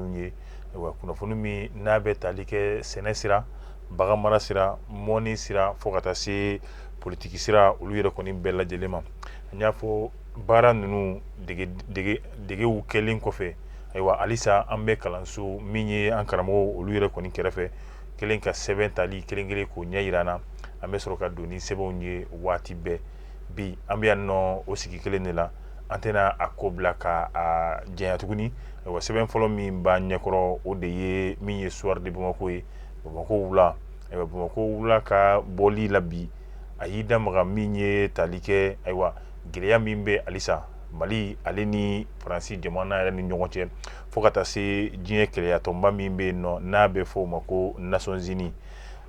kunnafoniw ye. Ayiwa, kunnafoni min n'a bɛ tali kɛ sɛnɛ sira, baganmara sira, mɔni sira, fo ka taa se politiki sira, olu yɛrɛ kɔni bɛɛ lajɛlen ma. An y'a fɔ baara ninnu degew kɛlen kɔfɛ, ayiwa, halisa an bɛ kalanso min ye an karamɔgɔw olu yɛrɛ kɔni kɛrɛfɛ kelen ka sɛbɛn tali kelen kelen k'o ɲɛ yira an na. An bɛ sɔrɔ ka don ni sɛbɛnw ye waati bɛɛ. Bi an bɛ yan nɔ o sigi kelen de la, an tɛna a ko bila ka a janya tuguni. Ayiwa, sɛbɛn fɔlɔ min b'an ɲɛkɔrɔ, o de ye min ye Soir de Bamako ye, Bamakɔ wula. Ayiwa, Bamakɔ wula ka bɔli la bi, a y'i da maga min ye tali kɛ, ayiwa, gɛlɛya min bɛ halisa Mali ale ni Faransi jamana yɛrɛ ni ɲɔgɔn cɛ, fo ka taa se diɲɛ kelenyatɔnba min bɛ yen nɔ n'a bɛ fɔ o ma ko Nations Unies.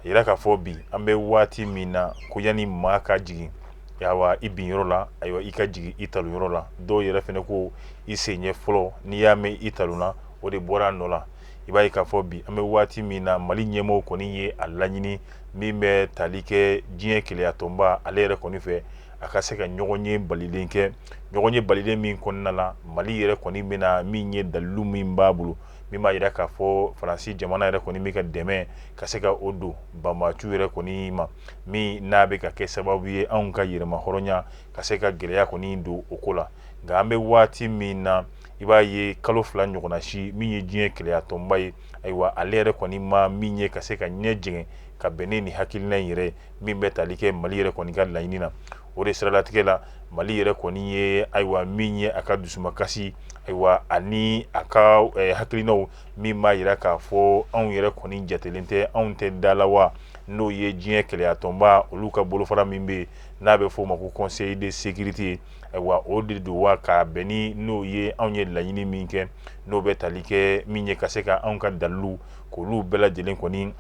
A yira k'a fɔ bi an bɛ waati min na ko yanni maa ka jigin, ayiwa, i bin yɔrɔ la, ayiwa, i ka jigin i talon yɔrɔ la. Dɔw yɛrɛ fɛnɛ ko i sen ɲɛ fɔlɔ, n'i y'a mɛn i talonna, o de bɔra a nɔ la. I b'a ye k'a fɔ bi an bɛ waati min na, Mali ɲɛmɔgɔw kɔni ye a laɲini min bɛ tali kɛ diɲɛ kelenyatɔnba ale yɛrɛ kɔni fɛ, a ka se ka ɲɔgɔnye balilen kɛ, ɲɔgɔnye balilen min kɔnɔna la Mali yɛrɛ kɔni bɛna min ye dalilu min b'a bolo min b'a jira k'a fɔ Faransi jamana yɛrɛ kɔni bɛ ka dɛmɛ ka se ka o don banbaanciw yɛrɛ kɔni ma, min n'a bɛ ka kɛ sababu ye anw ka yɛrɛmahɔrɔnya ka se ka gɛlɛya kɔni don o ko la. Nka an bɛ waati min na, i b'a ye kalo 2 ɲɔgɔnna si, min ye diɲɛ kelenyatɔnba ye, ayiwa, ale yɛrɛ kɔni ma min ye ka se ka ɲɛ jɛngɛ ka bɛn ni nin hakilina in yɛrɛ min bɛ tali kɛ Mali yɛrɛ kɔni ka laɲini na. O de siralatigɛ la, Mali yɛrɛ kɔni ye, ayiwa, min ye a ka dusumakasi, ayiwa, ani a ka hakilinaw min b'a jira k'a fɔ anw yɛrɛ kɔni jatelen tɛ, anw tɛ da la wa, n'o ye diɲɛ kelenyatɔnba olu ka bolofara min bɛ yen n'a bɛ f'o ma ko Conseil de sécurité ye. Ayiwa, o de don wa ka bɛn ni n'o ye anw ye laɲini min kɛ, n'o bɛ tali kɛ min ye ka se ka anw ka dalilu k'olu bɛɛ lajɛlen kɔni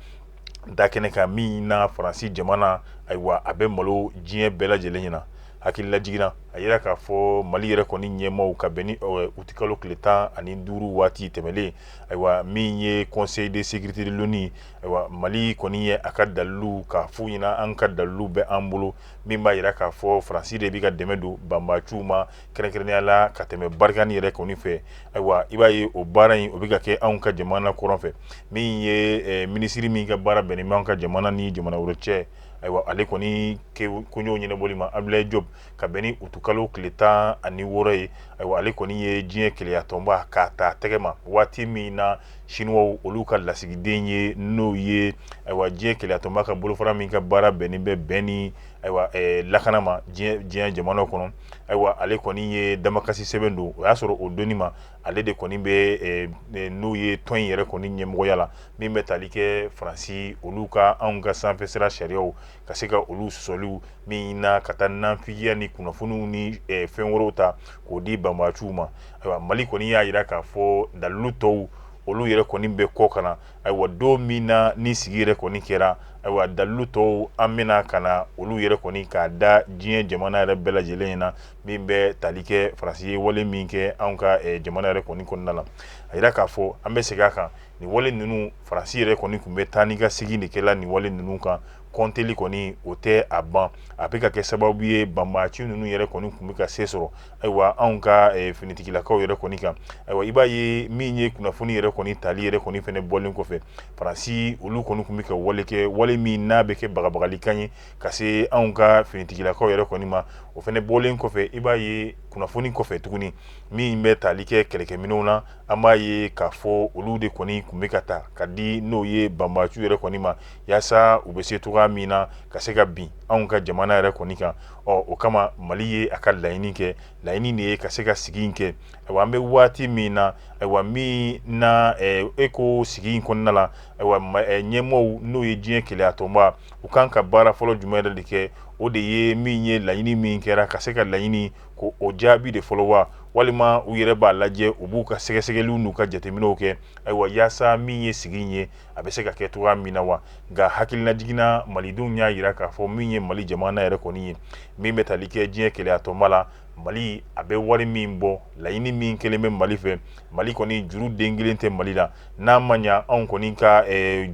da kɛnɛ kan, min na Faransi jamana, ayiwa, a bɛ malo diɲɛ bɛɛ lajɛlen ɲɛna. Hakililajigin, a yira k'a fɔ Mali yɛrɛ kɔni ɲɛmaaw ka bɛn ni utikalo tile 15 waati tɛmɛlen, ayiwa, min ye Conseil de sécurité de l'ONU, ayiwa, Mali kɔni ye a ka dalilu k'a f'u ɲɛna, an ka dalilu bɛ an bolo min b'a jira k'a fɔ Faransi de bɛ ka dɛmɛ don banbaanciw ma, kɛrɛnkɛrɛnnenya la ka tɛmɛ Barkhane yɛrɛ kɔni fɛ. Ayiwa, i b'a ye o baara in, o bɛ ka kɛ anw ka jamana kɔrɔn fɛ. Min ye minisiri min ka baara bɛnnen bɛ anw ka jamana ni jamana wɛrɛ cɛ, ayiwa, ale kɔni koɲɛw ɲɛnabɔli ma, Abdoulaye Diop, ka bɛn ni utukalo tile 16 ye, ayiwa, ale kɔni ye diɲɛ kelenyatɔnba k'a ta tɛgɛ ma waati min na Chinois olu ka lasigiden ye, n'o ye, ayiwa, diɲɛ kelenyatɔnba ka bolofara min ka baara bɛnnen bɛ bɛn ni, ayiwa, lakana ma diɲɛ jamanaw kɔnɔ. Ayiwa, ale kɔni ye damakasi sɛbɛn don. O y'a sɔrɔ o donni ma, ale de kɔni bɛ n'o ye tɔn in yɛrɛ kɔni ɲɛmɔgɔya la, min bɛ tali kɛ Faransi olu ka anw ka sanfɛ sira sariyaw ka se ka olu sɔsɔliw min na ka taa nafigiya ni kunnafoniw ni fɛn wɛrɛw ta k'o di banbaanciw ma. Ayiwa, Mali kɔni y'a jira k'a fɔ dalilu tɔw olu yɛrɛ kɔni bɛ kɔ ka na. Ayiwa, don min na ni sigi yɛrɛ kɔni kɛra, ayiwa, dalilu tɔw an bɛna ka na olu yɛrɛ kɔni k'a da diɲɛ jamana yɛrɛ bɛɛ lajɛlen na, min bɛ tali kɛ Faransi ye wale min kɛ anw ka jamana yɛrɛ kɔni kɔnɔna la. A jira k'a fɔ an bɛ segin a kan, nin wale ninnu, Faransi yɛrɛ kɔni tun bɛ taa ni ka segin de kɛla nin wale ninnu kan. Kɔnteli kɔni o tɛ a ban, a bɛ ka kɛ sababu ye banbaanci ninnu yɛrɛ kɔni tun bɛ ka se sɔrɔ, ayiwa, anw ka finitigilakaw yɛrɛ kɔni kan. Ayiwa, i b'a ye min ye kunnafoni yɛrɛ kɔni tali yɛrɛ kɔni fɛnɛ bɔlen kɔfɛ, Faransi olu kɔni tun bɛ ka wale kɛ, wale min n'a bɛ kɛ bagabagalikan ye ka se anw ka finitigilakaw yɛrɛ kɔni ma. O fɛnɛ bɔlen kɔfɛ, i b'a ye kunnafoni kɔfɛ tuguni min bɛ tali kɛ kɛlɛkɛminɛnw na, an b'a ye k'a fɔ olu de kɔni tun bɛ ka ta ka di n'o ye banbaanci yɛrɛ kɔni ma, yaasa u bɛ se cogoya min na ka se ka bin anw ka jamana yɛrɛ kɔni kan. Ɔ, o kama Mali ye a ka laɲini kɛ, laɲini de ye ka se ka sigi in kɛ. Ayiwa, an bɛ waati min na, ayiwa, min na e ko sigi in kɔnɔna la, ayiwa, ɲɛmɔgɔw, n'o ye diɲɛ kelenyatɔnba, u kan ka baara fɔlɔ jumɛn yɛrɛ de kɛ? O de ye min ye laɲini min kɛra, ka se ka laɲini ko o jaabi de fɔlɔ wa, walima u yɛrɛ b'a lajɛ, u b'u ka sɛgɛsɛgɛliw n'u ka jateminɛw kɛ, ayiwa, yaasa min ye sigi in ye, a bɛ se ka kɛ cogoya min na wa. Nka hakililajigin na, malidenw y'a jira k'a fɔ min ye Mali jamana yɛrɛ kɔni ye, min bɛ tali kɛ diɲɛ kelenyatɔnba la, Mali a bɛ wari min bɔ, laɲini min kɛlen bɛ Mali fɛ, Mali kɔni juru den kelen tɛ Mali la. N'a ma ɲa anw kɔni ka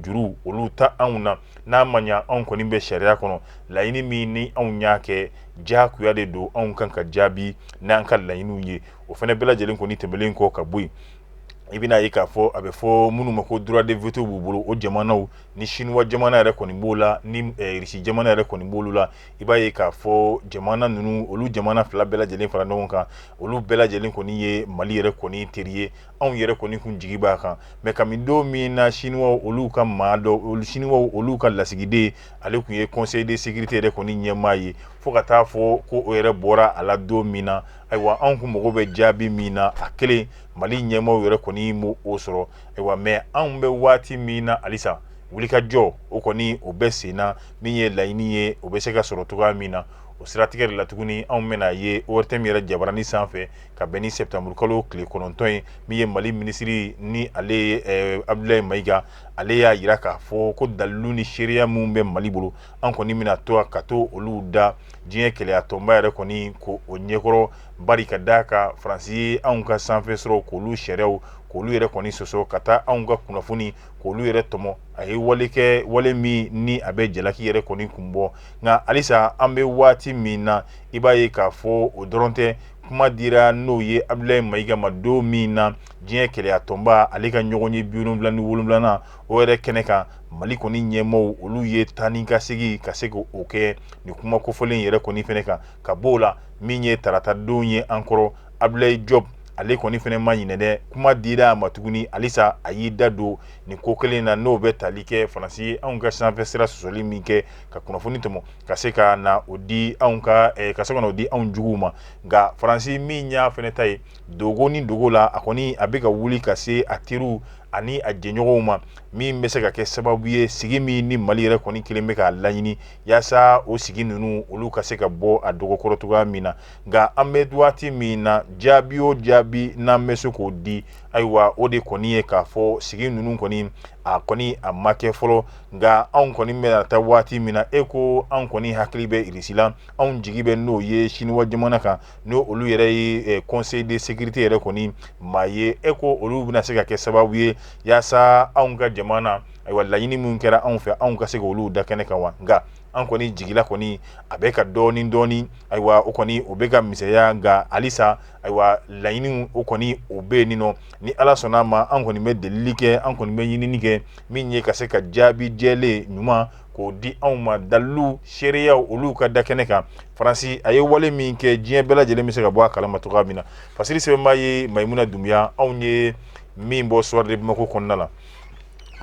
juru olu ta anw na, n'a ma ɲa anw kɔni bɛ sariya kɔnɔ, laɲini min ni anw y'a kɛ, diyagoya de don anw kan ka jaabi n'an ka laɲiniw ye. O fana bɛɛ lajɛlen kɔni tɛmɛlen kɔ ka bɔ yen. I bɛna ye k'a fɔ a bɛ fɔ minnu ma ko droit de veto b'u bolo, o jamanaw ni Chinois jamana yɛrɛ kɔni b'o la, ni Russie jamana yɛrɛ kɔni b'olu la. I b'a ye k'a fɔ jamana ninnu, olu jamana fila bɛɛ lajɛlen fara ɲɔgɔn kan, olu bɛɛ lajɛlen kɔni ye Mali yɛrɛ kɔni teri ye. Anw yɛrɛ kɔni kun jigi b'a kan, mais kabini don min na Chinois olu ka maa dɔ, olu Chinois olu ka lasigiden, ale tun ye Conseil de sécurité yɛrɛ kɔni ɲɛmaa ye, fo ka taa fɔ ko o yɛrɛ bɔra a la don min na, ayiwa, anw kun mago bɛ jaabi min na, a kelen Mali ɲɛmaaw yɛrɛ kɔni m'o sɔrɔ. Ayiwa, mais anw bɛ waati min na, halisa wulikajɔ o kɔni o bɛ sen na. Min ye laɲini ye, o bɛ se ka sɔrɔ cogoya min na, o siratigɛ de la tuguni, anw bɛna ye ORTM yɛrɛ jabarani sanfɛ ka bɛn ni septembre kalo tile 9 ye. Min ye Mali minisiri ni ale ye Abdoulaye Maïga, ale y'a jira k'a fɔ ko dalilu ni seereya minnu bɛ Mali bolo, an kɔni bɛna to ka to olu da diɲɛ kelenya tɔnba yɛrɛ kɔni ko o ɲɛkɔrɔ, bari ka d'a kan Faransi ye anw ka sanfɛ sɔrɔ k'olu sariyaw k'olu yɛrɛ kɔni sɔsɔ, ka taa anw ka kunnafoni k'olu yɛrɛ tɔmɔ. A ye wale kɛ, wale min ni a bɛ jalaki yɛrɛ kɔni kun bɔ. Nka halisa an bɛ waati min na, i b'a ye k'a fɔ o dɔrɔn tɛ. Kuma dira n'o ye Abdoulaye Maïga ma don min na diɲɛ kelenya tɔnba ale ka ɲɔgɔn ye 77nan o yɛrɛ kɛnɛ kan, Mali kɔni ɲɛmaaw olu ye taa ni ka segin ka se k'o kɛ nin kuma kofɔlen yɛrɛ kɔni fɛnɛ kan. Ka b'o la, min ye tarata don ye an kɔrɔ, Abdoulaye Diop ale kɔni fɛnɛ ma ɲinɛ dɛ. Kuma dira a ma tuguni, halisa a y'i da don nin ko kelen na, n'o bɛ tali kɛ Faransi ye anw ka sanfɛ sira sɔsɔli min kɛ ka kunnafoni tɔmɔ ka se ka na o di anw ka ka se ka na o di anw juguw ma. Nka Faransi min y'a fɛnɛ ta ye dogo ni dogo la, a kɔni a bɛ ka wuli ka se a teriw ani a jɛɲɔgɔnw ma, min bɛ se ka kɛ sababu ye sigi min ni Mali yɛrɛ kɔni kelen bɛ k'a laɲini, yaasa o sigi ninnu olu ka se ka bɔ a dɔgɔkɔrɔ cogoya min na. Nka an bɛ waati min na, jaabi o jaabi n'an bɛ se k'o di, ayiwa, o de kɔni ye k'a fɔ sigi ninnu kɔni a kɔni a ma kɛ fɔlɔ. Nka anw kɔni bɛna taa waati min na, e ko anw kɔni hakili bɛ Irisi la, anw jigi bɛ n'o ye Siniwa jamana kan, n'o olu yɛrɛ ye Conseil de sécurité yɛrɛ kɔni maa ye, e ko olu bɛna se ka kɛ sababu ye yaasa anw ka jamana, ayiwa, laɲini minnu kɛra anw fɛ, anw ka se k'olu da kɛnɛ kan wa? Nka an kɔni jigila kɔni a bɛ ka dɔɔni dɔɔni, ayiwa, o kɔni o bɛ ka misɛnya. Nka halisa, ayiwa, laɲiniw o kɔni o bɛ yen nɔ. Ni Ala sɔnna a ma, an kɔni bɛ delili kɛ, an kɔni bɛ ɲinini kɛ min ye ka se ka jaabi jɛlen ɲuman k'o di anw ma, dalilu seereyaw olu ka da kɛnɛ kan, Faransi a ye wale min kɛ, diɲɛ bɛɛ lajɛlen bɛ se ka bɔ a kalama cogoya min na. Fasiri sɛbɛnba ye Mayimuna Dunbiya. Anw ye min bɔ Soir de Bamako kɔnɔna la,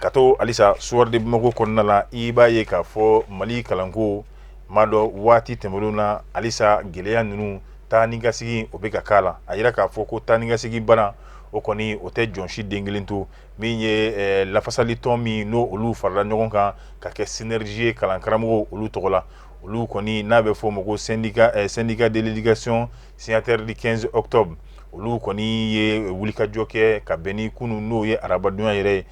ka to halisa Soir de Bamako kɔnɔna la, i b'a ye k'a fɔ Mali kalanko ma dɔ waati tɛmɛnlenw na, halisa gɛlɛya ninnu taa ni ka segin o bɛ ka k'a la. A yira k'a fɔ ko taa ni ka segin bana o kɔni o tɛ jɔn si den kelen to. Min ye lafasali tɔn min n'o olu farala ɲɔgɔn kan ka kɛ synergie ye kalankaramɔgɔw olu tɔgɔ la, olu kɔni n'a bɛ fɔ o ma ko syndicat de l'éducation signataire du 15 octobre, olu kɔni ye wulikajɔ kɛ ka bɛn ni kunun, n'o ye arabadonya yɛrɛ ye,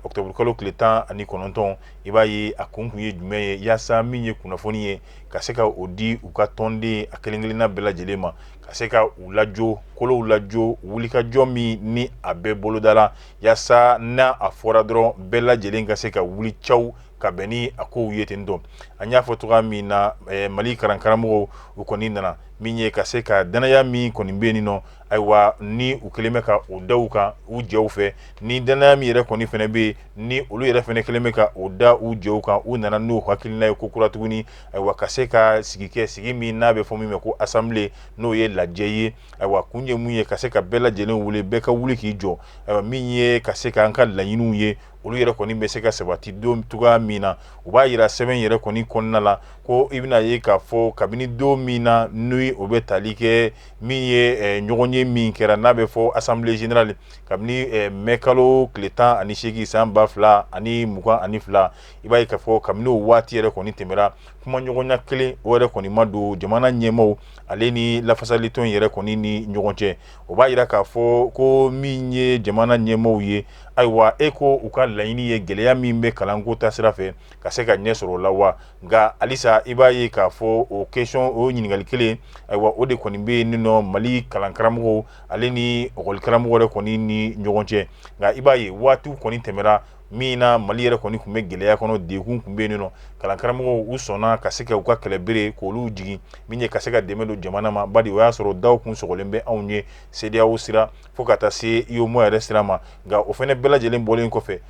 octobre kalo tile 19. I b'a ye a kun kun ye jumɛn ye? Yaasa min ye kunnafoni ye ka se ka o di u ka tɔnden a kelen kelenna bɛɛ lajɛlen ma, ka se ka u lajɔ, kolow lajɔ wulikajɔ min ni a bɛ boloda la, yaasa n'a a fɔra dɔrɔn bɛɛ lajɛlen ka se ka wuli caw ka bɛn ni a kow ye ten tɔ. An y'a fɔ cogoya min na, Mali kalankaramɔgɔw u kɔni nana min ye ka se ka danaya min kɔni bɛ yen nɔ, ayiwa, ni u kɛlen bɛ ka o da u kan u jɛw fɛ, ni danaya min yɛrɛ kɔni fana bɛ yen, ni olu yɛrɛ fana kɛlen bɛ ka o da u jɛw kan, u nana n'u hakilina ye ko kura tuguni, ayiwa, ka se ka sigi kɛ, sigi min n'a bɛ fɔ min ma ko assemblée, n'o ye lajɛ ye. Ayiwa, kun ye mun ye? Ka se ka bɛɛ lajɛlen wele, bɛɛ ka wuli k'i jɔ, ayiwa, min ye ka se k'an ka laɲiniw ye, olu yɛrɛ kɔni bɛ se ka sabati don cogoya min na. U b'a yira sɛbɛn yɛrɛ kɔni kɔnɔna la ko i bɛna ye k'a fɔ kabini don min na n'o o bɛ tali kɛ min ye ɲɔgɔn ye min kɛra n'a bɛ fɔ assemblée générale, kabini mɛ kalo tile 18 san 2022, i b'a ye k'a fɔ kabini o waati yɛrɛ kɔni tɛmɛra, kumaɲɔgɔnya kelen o yɛrɛ kɔni ma don jamana ɲɛmaaw ale ni lafasalitɔn yɛrɛ kɔni ni ɲɔgɔn cɛ. O b'a yira k'a fɔ ko min ye jamana ɲɛmaaw ye, ayiwa, e ko u ka laɲini ye gɛlɛya min bɛ kalanko ta sira fɛ ka se ka ɲɛ sɔrɔ o la wa? Nka halisa i b'a ye k'a fɔ o question, o ɲininkali kelen, ayiwa, o de kɔni bɛ yen nɔ Mali kalankaramɔgɔw ale ni ekɔlikaramɔgɔ yɛrɛ kɔni ni ɲɔgɔn cɛ. Nka i b'a ye waatiw kɔni tɛmɛra. Min na Mali yɛrɛ kɔni tun bɛ gɛlɛya kɔnɔ, degun tun bɛ yen nɔ, kalankaramɔgɔw u sɔnna ka se ka u ka kɛlɛbere k'olu jigin, min ye ka se ka dɛmɛ don jamana ma. Bari o y'a sɔrɔ daw kun sɔgɔlen bɛ anw ye CEDEAO sira fo ka taa se UEMOA yɛrɛ sira ma. Nka o fana bɛɛ lajɛlen bɔlen kɔfɛ,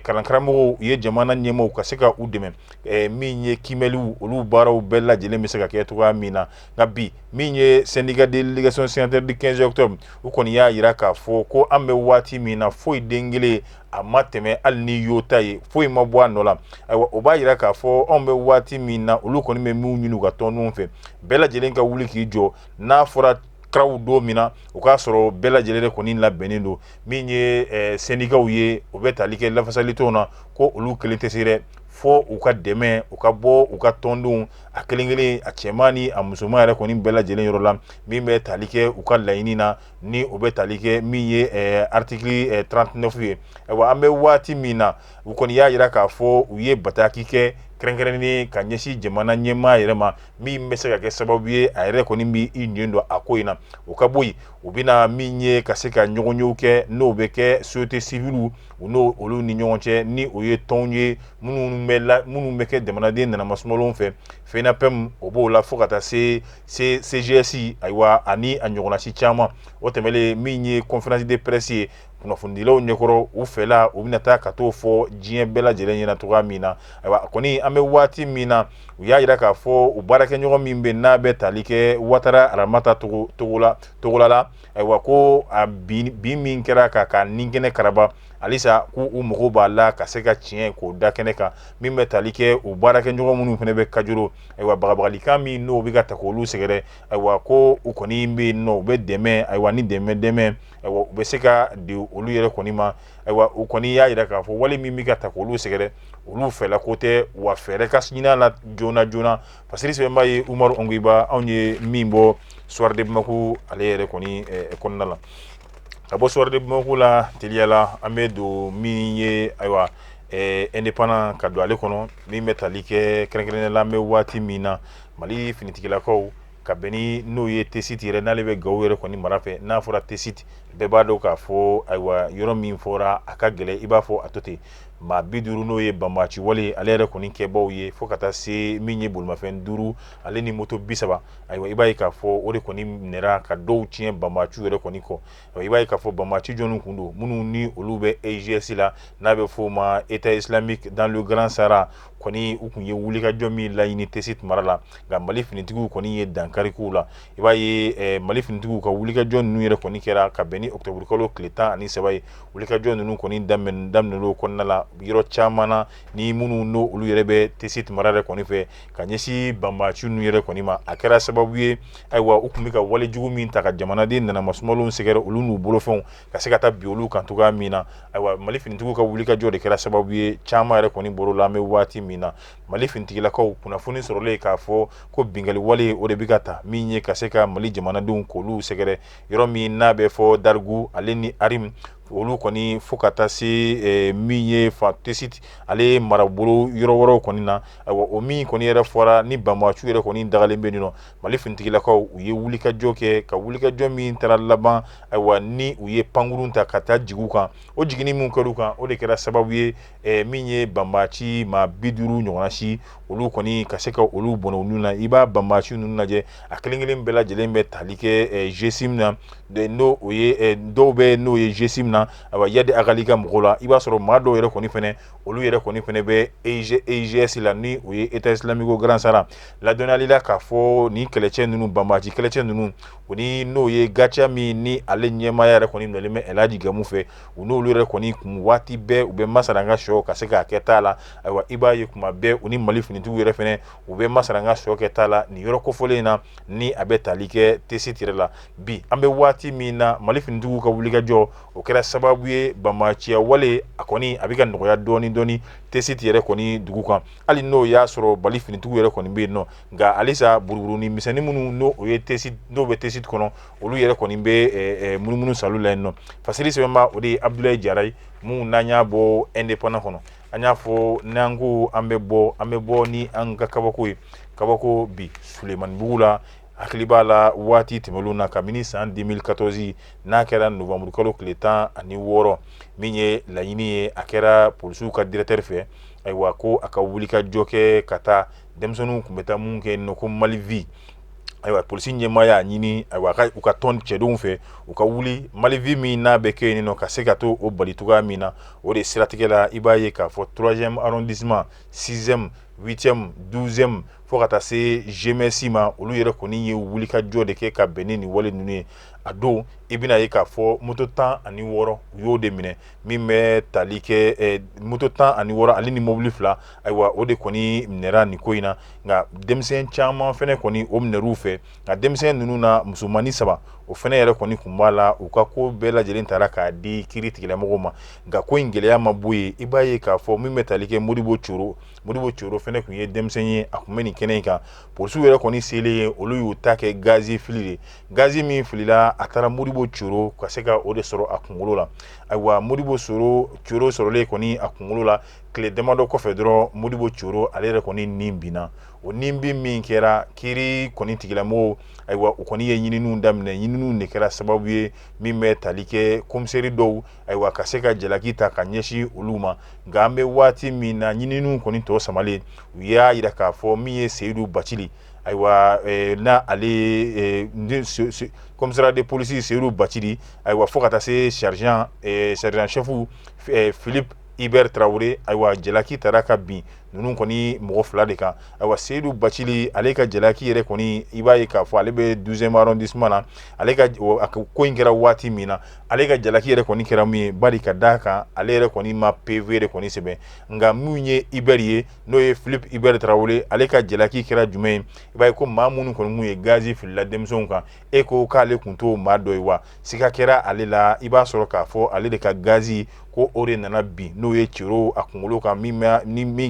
kalankaramɔgɔw ye jamana ɲɛmaaw ka se ka u dɛmɛ, min ye kiimɛliw, olu baaraw bɛɛ lajɛlen bɛ se ka kɛ cogoya min na. Nka bi, min ye syndicat de l'éducation signataire du 15 octobre, u kɔni y'a jira k'a fɔ ko an bɛ waati min na, foyi den kelen a ma tɛmɛ, hali ni yota ye, foyi ma bɔ a nɔ la. Ayiwa, o b'a jira k'a fɔ anw bɛ waati min na, olu kɔni bɛ min ɲini u ka tɔndenw fɛ, bɛɛ lajɛlen ka wuli k'i jɔ. N'a fɔra kraw don min na, o k'a sɔrɔ bɛɛ lajɛlen de kɔni labɛnnen don. Min ye sɛndikaw ye, o bɛ tali kɛ lafasalitɔnw na, ko olu kelen tɛ se dɛ, fo u ka dɛmɛ, u ka bɔ u ka tɔndenw a kelen kelen, a cɛman ni a musoman yɛrɛ kɔni bɛɛ lajɛlen yɔrɔ la, min bɛ tali kɛ u ka laɲini na, ni o bɛ tali kɛ min ye article 39 ye. Ayiwa, an bɛ waati min na, u kɔni y'a jira k'a fɔ u ye bataki kɛ kɛrɛnkɛrɛnnen ka ɲɛsin jamana ɲɛmaa yɛrɛ ma, min bɛ se ka kɛ sababu ye a yɛrɛ kɔni bɛ i ɲɛ don a ko in na. O ka bɔ yen, u bɛna min ye ka se ka ɲɔgɔnyew kɛ, n'o bɛ kɛ société civile u n'o olu ni ɲɔgɔn cɛ, ni o ye tɔnw ye minnu bɛ kɛ jamanaden nanamasumalen fɛ, FENAPEM o b'o la, fo ka taa se CGS, ayiwa, ani a ɲɔgɔnnasi caman. O tɛmɛnen, min ye conférence de presse ye kunnafonidilaw ɲɛkɔrɔ, u fɛla u bɛna taa ka t'o fɔ diɲɛ bɛɛ lajɛlen ɲɛna cogoya min na. Ayiwa, kɔni an bɛ waati min na, u y'a jira k'a fɔ u baarakɛɲɔgɔn min bɛ n'a bɛ tali kɛ Watara Aramata Togola la, ayiwa, ko a bin min kɛra ka nin kɛnɛ karaba, halisa k'u u mago b'a la ka se ka tiɲɛ k'o da kɛnɛ kan. Min bɛ tali kɛ u baarakɛɲɔgɔn minnu fana bɛ Kajolo, ayiwa, bagabagalikan min n'o bɛ ka ta k'olu sɛgɛrɛ, ayiwa, ko u kɔni bɛ yen nɔ, u bɛ dɛmɛ, ayiwa, ni dɛmɛ, ayiwa, u bɛ se ka di olu yɛrɛ kɔni ma. Ayiwa, u kɔni y'a jira k'a fɔ wale min bɛ ka ta k'olu sɛgɛrɛ, olu fɛla ko tɛ, wa fɛɛrɛ ka ɲini a la joona joona. Fasiri sɛbɛnba ye Umaru Ongoyiba, anw ye min bɔ Soir de Bamako ale yɛrɛ kɔni kɔnɔna la. Ka bɔ Soir de Bamako la teliya la, an bɛ don min ye, ayiwa, Indépendant, ka don ale kɔnɔ, min bɛ tali kɛ kɛrɛnkɛrɛnnenya la, an bɛ waati min na, Mali finitigilakaw ka bɛn ni n'o ye Tessit yɛrɛ, n'ale bɛ Gawo yɛrɛ kɔni mara fɛ. N'a fɔra Tessit, bɛɛ b'a dɔn k'a fɔ, ayiwa, yɔrɔ min fɔra a ka gɛlɛn, i b'a fɔ a to ten, maa 50 n'o ye banbaanci wale ale yɛrɛ kɔni kɛbaw ye, fo ka taa se min ye bolimafɛn 5 ale ni moto 30. Ayiwa, i b'a ye k'a fɔ o de kɔni minɛra ka dɔw tiɲɛ banbaanciw yɛrɛ kɔni kɔ. I b'a ye k'a fɔ banbaanci jɔnniw kun don, minnu ni olu bɛ EIGS la, n'a bɛ f'o ma État islamique dans le Grand Sahara kɔni, u kun ye wulikajɔ min laɲini Tessit mara la, nka Mali finitigiw kɔni ye dankari k'u la. I b'a ye Mali finitigiw ka wulikajɔ ninnu yɛrɛ kɔni kɛra ka bɛn ni octobre kalo tile 13 ye. Wulikajɔ ninnu kɔni daminɛ kɔnɔna la yɔrɔ caman na, ni minnu n'o olu yɛrɛ bɛ Tessit mara yɛrɛ kɔni fɛ, ka ɲɛsin banbaanci ninnu yɛrɛ kɔni ma. A kɛra sababu ye, ayiwa, u tun bɛ ka walejugu min ta ka jamanaden nanamasumalen sɛgɛrɛ, olu n'u bolofɛnw ka se ka taa bin olu kan cogoya min na, ayiwa, Mali finitigiw ka wulikajɔ de kɛra sababu ye caman yɛrɛ kɔni bɔr'o la. An bɛ waati min na, Mali finitigilakaw kunnafoni sɔrɔlen k'a fɔ ko binkanni wale o de bɛ ka ta min ye ka se ka Mali jamanadenw k'olu sɛgɛrɛ, yɔrɔ min n'a bɛ fɔ Darigu ale ni Arim, olu kɔni, fo ka taa se min ye fa Tessit ale marabolo yɔrɔ wɛrɛw kɔni na. Ayiwa, o min kɔni yɛrɛ fɔra ni banbaanci yɛrɛ kɔni dagalen bɛ yen nɔ, Mali finitigilakaw u ye wulikajɔ kɛ, ka wulikajɔ min taara laban, ayiwa, ni u ye pankurun ta ka taa jigin u kan. O jiginni min kɛra u kan, o de kɛra sababu ye min ye banbaanci maa 50 ɲɔgɔnna si, olu kɔni ka se ka olu bɔnɛ olu na. I b'a banbaanci ninnu lajɛ, a kelen kelen bɛɛ lajɛlen bɛ tali kɛ GSIM na, n'o o ye dɔw bɛ n'o ye GSIM na, ayiwa, Iyad Ag Ghali ka mɔgɔw la. I b'a sɔrɔ maa dɔw yɛrɛ kɔni fɛnɛ, olu yɛrɛ kɔni fɛnɛ bɛ EIGS la, ni o ye État islamique au Grand Sahara. Ladɔnniyali la k'a fɔ nin kɛlɛcɛ ninnu, banbaanci kɛlɛcɛ ninnu, o ni n'o ye GATIA min ni ale ɲɛmaaya yɛrɛ kɔni minɛlen bɛ El Hadj Gamou fɛ, u n'olu yɛrɛ kɔni kun waati bɛɛ u bɛ masaranga sɔ ka se k'a kɛ t'a la. Ayiwa, i b'a ye kuma bɛɛ u ni Mali finitigiw yɛrɛ fɛnɛ u bɛ masaranga sɔ kɛ t'a la nin yɔrɔ kofɔlen in na, ni a bɛ tali kɛ Tessit yɛrɛ la. Bi an bɛ waati min na, Mali finitigiw ka wulikajɔ o kɛra sababu ye banbaanciya wale a kɔni a bɛ ka nɔgɔya dɔɔni dɔɔni Tessit yɛrɛ kɔni dugu kan, hali n'o y'a sɔrɔ Mali finitigiw yɛrɛ kɔni bɛ yen nɔ. Nka halisa buruburunin misɛnnin minnu n'o o ye Tessit, n'o bɛ Tessit kɔnɔ, olu yɛrɛ kɔni bɛ munumunu salu la yen nɔ. Fasiri sɛbɛnba o de ye Abdoulaye Jara ye, mun n'an y'a bɔ Indépendant kɔnɔ. An y'a fɔ n'an ko an bɛ bɔ, an bɛ bɔ ni an ka kabako ye. Kabako bi Sulemanibugu la. Hakili b'a la waati tɛmɛnlenw na, kabini san 2014 n'a kɛra nowanburukalo tile 16, min ye laɲini ye a kɛra polisiw ka directeur fɛ, ayiwa, ko a ka wuli ka jɔ kɛ ka taa denmisɛnninw tun bɛ taa mun kɛ nɔ ko Mali vie. Ayiwa, polisi ɲɛmaa y'a ɲini, ayiwa, u ka tɔn cɛdenw fɛ, u ka wuli Mali vie min n'a bɛ kɛ yen nɔ, ka se ka to o bali cogoya min na. O de siratigɛ la, i b'a ye k'a fɔ 3e arrondissement, 6e, 8e, 12e, fo ka taa se GMS ma, olu yɛrɛ kɔni ye wulikajɔ de kɛ ka bɛn ni nin wale ninnu ye. A don, i bɛna ye k'a fɔ moto 16, u y'o de minɛ, min bɛ tali kɛ moto 16 ale ni mobili 2. Ayiwa, o de kɔni minɛra nin ko in na. Nka denmisɛn caman fana kɔni, o minɛr'u fɛ. Nka denmisɛn ninnu na, musomannin 3, o fana yɛrɛ kɔni tun b'a la. U ka ko bɛɛ lajɛlen taara k'a di kiiri tigilamɔgɔw ma. Nka ko in gɛlɛya ma bɔ yen. I b'a ye k'a fɔ min bɛ tali kɛ Modibo Coro, Modibo Coro fana tun ye denmisɛn ye, a tun bɛ nin kɛnɛ in kan. Polisiw yɛrɛ kɔni selen ye, olu y'u ta kɛ gazi fili de. Gazi min filila, a taara Modibo Coro ka se ka o de sɔrɔ a kunkolo la. Ayiwa, Modibo Coro sɔrɔlen kɔni a kunkolo la, tile damadɔ kɔfɛ dɔrɔn, Modibo Coro ale yɛrɛ kɔni ni binna. O ni bin min kɛra, kiiri kɔni tigilamɔgɔw, ayiwa, u kɔni ye ɲininiw daminɛ. Ɲininiw de kɛra sababu ye min bɛ tali kɛ komisɛri dɔw, ayiwa, ka se ka jalaki ta ka ɲɛsin olu ma. Nka an bɛ waati min na, ɲininiw kɔni tɔ samalen, u y'a jira k'a fɔ min ye Seyidu Bacili, ayiwa, n'a ale commissariat de police Seyidu Bacili, ayiwa, fo ka taa se sergent chef Philippe Hubert Tarawele, ayiwa, jalaki taara ka bin ninnu kɔni mɔgɔ 2 de kan. Ayiwa, Seyidu Bacili, ale ka jalaki yɛrɛ kɔni, i b'a ye k'a fɔ ale bɛ 12e arrondissement na. Ale ka ko in kɛra waati min na, ale ka jalaki yɛrɛ kɔni kɛra min ye, bari ka d'a kan ale yɛrɛ kɔni ma PV de kɔni sɛbɛn. Nka min ye Hubert ye, n'o ye Philippe Hubert Tarawele, ale ka jalaki kɛra jumɛn ye? I b'a ye ko maa minnu kɔni mun ye gazi filila denmisɛnw kan, e ko k'ale tun t'o maa dɔ ye wa? Siga kɛra ale la. I b'a sɔrɔ k'a fɔ ale de ka gazi ko o de nana bin, n'o ye Coro a kunkolo kan, min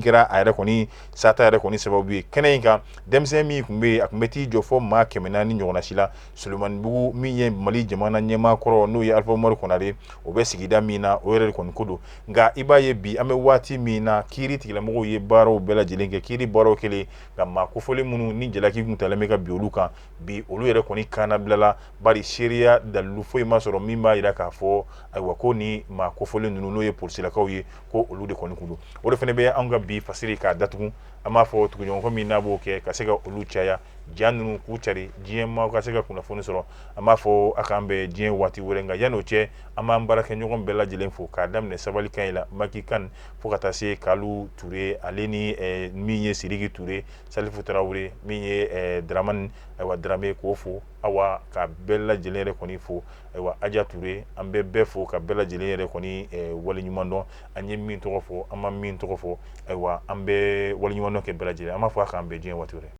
kɛra a yɛrɛ kɔni sata yɛrɛ kɔni sababu ye. Kɛnɛ in kan, denmisɛn min tun bɛ yen, a tun bɛ t'i jɔ fɔ maa 400 ɲɔgɔnna si la. Solomanibugu, min ye Mali jamana ɲɛmaa kɔrɔ, n'o ye Alifa Umaru Konare, o bɛ sigida min na, o yɛrɛ de kɔni ko don. Nka i b'a ye bi, an bɛ waati min na, kiiri tigilamɔgɔw ye baaraw bɛɛ lajɛlen kɛ, kiiri baaraw kɛlen, nka maa kofɔlen minnu ni jalaki tun talen bɛ ka bin olu kan bi, olu yɛrɛ kɔni kannabilala, bari seereya dalilu foyi ma sɔrɔ min b'a jira k'a fɔ, ayiwa, ko ni maa kofɔlen ninnu, n'o ye polisilakaw ye, ko olu de kɔni kun don. O de fana bɛ an ka bi fasiri k'a datugu. An b'a fɔ tuguɲɔgɔn min n'a b'o kɛ ka se ka olu caya, ja ninnu k'u cari, diɲɛ maaw ka se ka kunnafoni sɔrɔ. An b'a fɔ a k'an bɛn diɲɛ waati wɛrɛ. Nka yan'o cɛ, an b'an baarakɛɲɔgɔn bɛɛ lajɛlen fo, k'a daminɛ Sabali kan la Maki Kan, fo ka taa se Kalu Ture, ale ni min ye Sidiki Ture, Salifu Tarawele, min ye Dramani, ayiwa, Darame, k'o fo. Awa, ka bɛɛ lajɛlen yɛrɛ kɔni fo. Ayiwa, Aja Ture, an bɛ bɛɛ fo ka bɛɛ lajɛlen yɛrɛ kɔni waleɲuman dɔn. An ye min tɔgɔ fɔ, an ma min tɔgɔ fɔ, ayiwa, an bɛ waleɲuman dɔn kɛ bɛɛ lajɛlen. An b'a fɔ a k'an bɛn diɲɛ waati wɛrɛ.